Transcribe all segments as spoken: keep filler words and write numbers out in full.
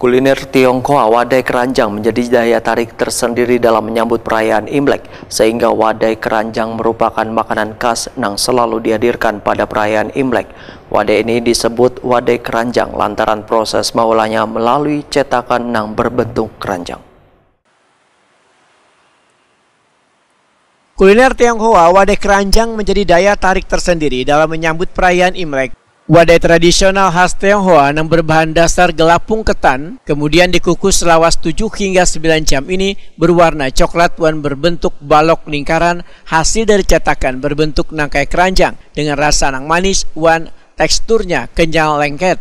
Kuliner Tionghoa, wadai keranjang menjadi daya tarik tersendiri dalam menyambut perayaan Imlek, sehingga wadai keranjang merupakan makanan khas nang selalu dihadirkan pada perayaan Imlek. Wadai ini disebut wadai keranjang lantaran proses mengolahnya melalui cetakan nang berbentuk keranjang. Kuliner Tionghoa, wadai keranjang menjadi daya tarik tersendiri dalam menyambut perayaan Imlek. Wadai tradisional khas Tionghoa yang berbahan dasar gelapung ketan, kemudian dikukus selawas tujuh hingga sembilan jam ini berwarna coklat wan berbentuk balok lingkaran hasil dari cetakan berbentuk nangkai keranjang dengan rasa nang manis wan teksturnya kenyal lengket.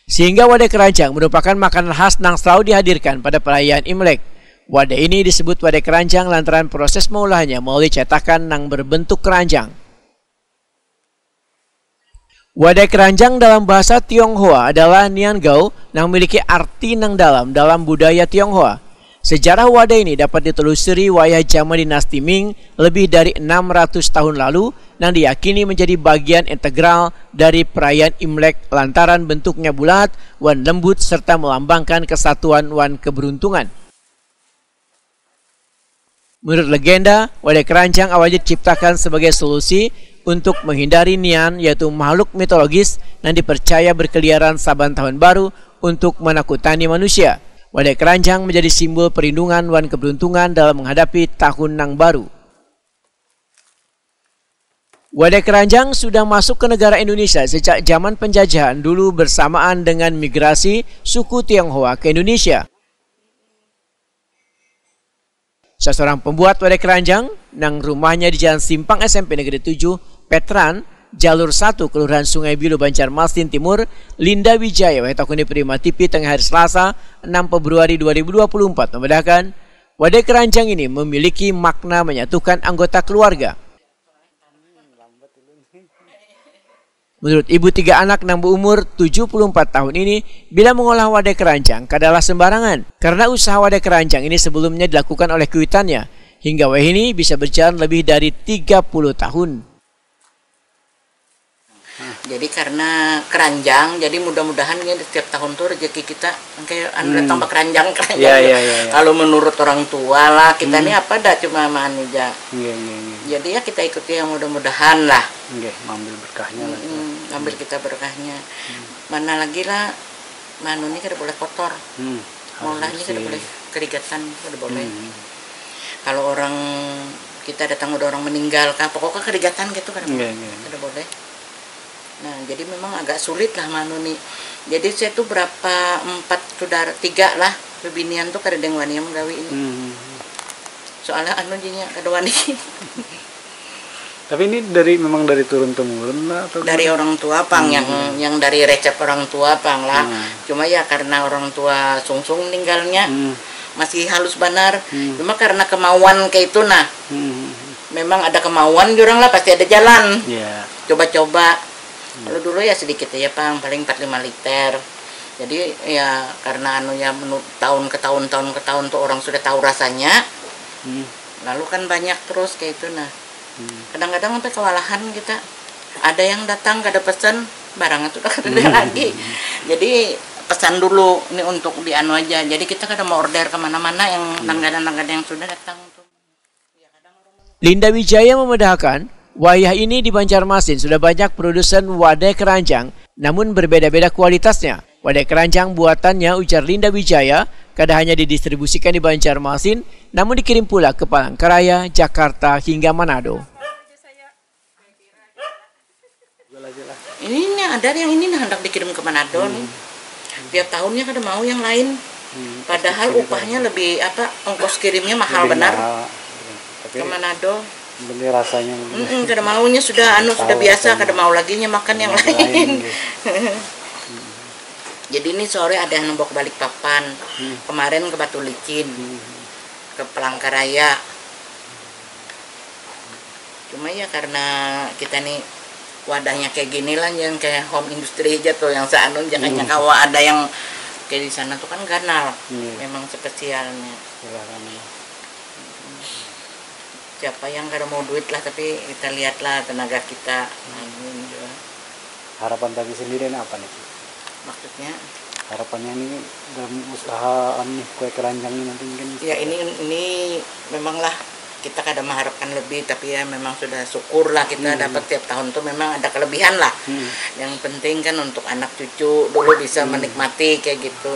Sehingga wadai keranjang merupakan makanan khas nang selalu dihadirkan pada perayaan Imlek. Wadai ini disebut wadai keranjang lantaran proses mengolahnya melalui cetakan nang berbentuk keranjang. Wadai keranjang dalam bahasa Tionghoa adalah niangao nang memiliki arti nang dalam dalam budaya Tionghoa. Sejarah wadai ini dapat ditelusuri wayah zaman dinasti Ming lebih dari enam ratus tahun lalu nang diyakini menjadi bagian integral dari perayaan Imlek lantaran bentuknya bulat wan lembut serta melambangkan kesatuan wan keberuntungan. Menurut legenda, wadai keranjang awalnya diciptakan sebagai solusi untuk menghindari nian, yaitu makhluk mitologis yang dipercaya berkeliaran saban tahun baru untuk menakutani manusia. Wadai keranjang menjadi simbol perlindungan wan keberuntungan dalam menghadapi tahun nang baru. Wadai keranjang sudah masuk ke negara Indonesia sejak zaman penjajahan dulu bersamaan dengan migrasi suku Tionghoa ke Indonesia. Saseorang pembuat wadai keranjang nang rumahnya di Jalan Simpang S M P Negeri tujuh, Petran, Jalur satu, Kelurahan Sungai Bilu, Banjarmasin Timur, Linda Wijaya, wayah takuni Prima T V tengah hari Selasa, enam Februari dua ribu dua puluh empat, membedakan wadai keranjang ini memiliki makna menyatukan anggota keluarga. Menurut ibu tiga anak nang berumur tujuh puluh empat tahun ini, bila mengolah wadai keranjang kadalah sembarangan, karena usaha wadai keranjang ini sebelumnya dilakukan oleh kuitannya, hingga wayah ini bisa berjalan lebih dari tiga puluh tahun. Jadi karena keranjang, jadi mudah-mudahan ya setiap tahun tuh rezeki kita kayak anu datang hmm. Keranjang keranjang. Ya, ya, ya, ya. Kalau menurut orang tua lah kita hmm. Nih apa dah cuma mani aja. Iya, iya, iya. Jadi ya kita ikuti yang mudah-mudahan lah. Iya, ambil berkahnya lah. Hmm, ambil hmm. Kita berkahnya. Hmm. Mana lagi lah manu ini kada boleh kotor. Hmm. Maulah ini kada boleh kerigatan, kada boleh. Hmm. Kalau orang kita datang udah orang meninggal kah, pokoknya kerigatan gitu kada boleh. Iya, iya. Kada boleh. Nah, jadi memang agak sulit lah manu ni. Jadi saya tuh berapa empat saudara, tiga lah bebinian tuh kada deng wani yang menggawi ini. Hmm. Soalnya anu jinya kada wani. Tapi ini dari memang dari turun temurun lah atau dari orang tua pang hmm. Yang yang dari recep orang tua pang lah. Hmm. Cuma ya karena orang tua sungsung meninggalnya hmm. Masih halus banar. Hmm. Cuma karena kemauan kayak itu nah. Hmm. Memang ada kemauan jurang lah pasti ada jalan. Yeah. Coba-coba. Kalau dulu ya sedikit aja pang, paling empat lima liter. Jadi ya karena anunya tahun ke tahun tahun ke tahun tuh orang sudah tahu rasanya. Hmm. Lalu kan banyak terus kayak itu nah. Hmm. Kadang-kadang sampai kewalahan kita. Ada yang datang kada pesan, barangnya sudah kada ada hmm. Lagi. Jadi pesan dulu ini untuk di anu aja. Jadi kita kada mau order kemana-mana yang hmm. Langganan-langganan yang sudah datang. Linda Wijaya memedahkan, wayah ini di Banjarmasin sudah banyak produsen wadai keranjang, namun berbeda-beda kualitasnya. Wadai keranjang buatannya, ujar Linda Wijaya, kada hanya didistribusikan di Banjarmasin, namun dikirim pula ke Palangkaraya, Jakarta, hingga Manado. Ini ada yang ini nah hendak dikirim ke Manado hmm. Nih. Tiap tahunnya kada mau yang lain. Hmm. Padahal upahnya lebih apa ongkos kirimnya mahal lebih benar. Mahal. Tapi ke Manado. Beli rasanya. Mm -mm, kada maunya sudah anu sudah biasa rasanya. Kada mau lagi makan yang, yang lain. Lain gitu. Jadi ini sore ada yang nembok balik papan. Hmm. Kemarin ke Batu Licin. Hmm. Ke Palangkaraya. Cuma ya karena kita nih wadahnya kayak gini lah yang kayak home industry aja tuh yang seanu jangan hmm. Kawa ada yang kayak di sana tuh kan ganal yeah. Memang spesialnya yeah. Siapa yang kada mau duit lah tapi kita lihatlah tenaga kita hmm. Harapan tadi sendiri ini apa nih? maksudnya. Harapannya ini dalam usaha anu nih, kue keranjang ini nanti mungkin Ya, ini ini memanglah kita kada mengharapkan lebih, tapi ya memang sudah syukurlah kita Hmm. dapat tiap tahun tuh memang ada kelebihan lah. Hmm. Yang penting kan untuk anak cucu dulu bisa Hmm. menikmati kayak gitu.